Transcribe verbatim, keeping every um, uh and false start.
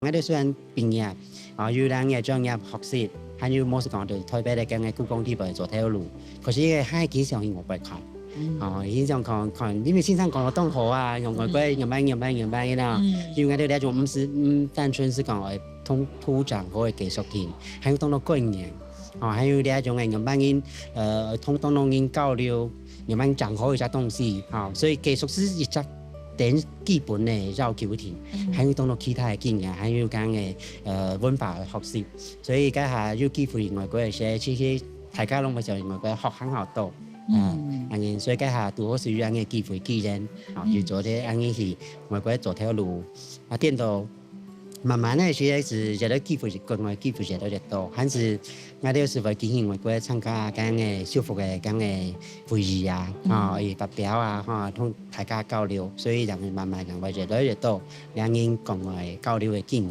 𠊎兜雖然畢業，啊，有人个專業學習，還有無係講對台北个該个故宮地方做頭路，可是个還係想去外國看。哦，佢想看看，因為先生講到當好啊，用外國，用慢用慢用慢个啦。因為𠊎兜這種毋係，毋單純係講愛通土長好个技術性，還有當多觀念，哦，還有這種个用慢人，呃，通當多人交流，用慢講好一隻東西，哦，所以技術係一隻等基本个要求定，還有當多其他个經驗，還有講个，呃，文化个學習。所以該下有機會外國个時，其實大家攏會想外國學很好多。嗯，所以該下拄好係有恁个機會，既然，啊，有做得恁个去外國做頭路，啊，顛倒慢慢个，其實係越來機會，國外機會越來越多，還係𠊎兜係會舉行外國參加該个修復个該个會議啊，啊，會發表啊，哈，同大家交流，所以人慢慢人會越來越多，兩人國外交流个經驗。